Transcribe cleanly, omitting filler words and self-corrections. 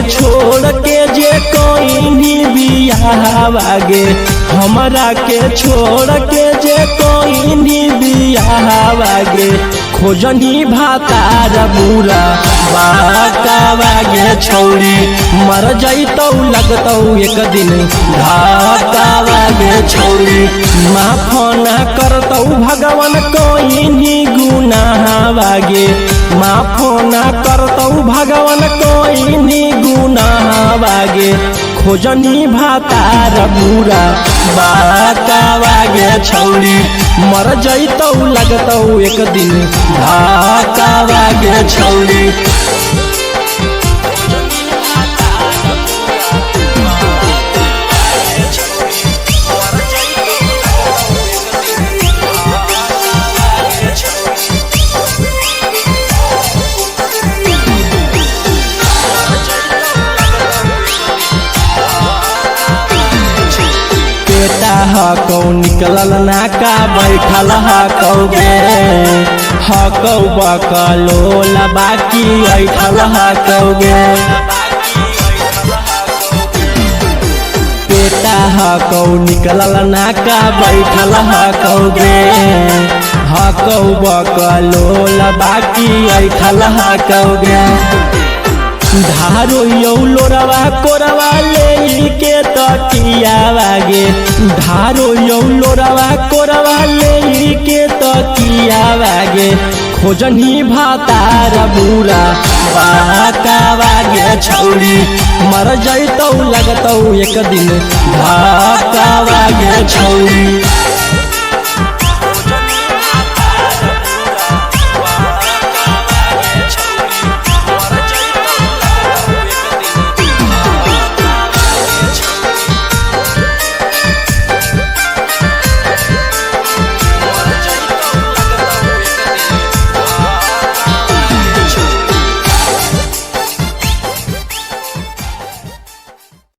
छोड़ के जे कोई बियाह गे, हमरा के छोड़ के जे कोई बियाह गे, खोजनी भातार बुरा बाकावा गे छौरी, मर जैतौ लगतौ एक दिन धाकावा गे छौरी। माफ ना करतौ भगवान कोई गुनाहवा गे, माफ ना करतौ भगवान कोई गुनाहवा गे, खोजनी भातार बुरा बाकावा गे छौरी, मर जैतौ लगतौ एक दिन धाकावा गे छौरी। बेटा हकौ निकलल नाका बैठल हकौ गे, हकौ बकलोल बाकी ऐठल हकौ गे। बेटा हकौ निकलल नाका बैठल हकौ गे, हकौ बकलोल बाकी ऐठल हकौ गे। धारो यौ लोरवा कोरवा ले के तकियावा गे, धारो यौ लोरवा कोरवा ले के तकियावा गे, खोजनी भातार बुरा बाकावा गे छौरी, मर जैतौ लगतौ एक दिन धाकावा गे छौरी।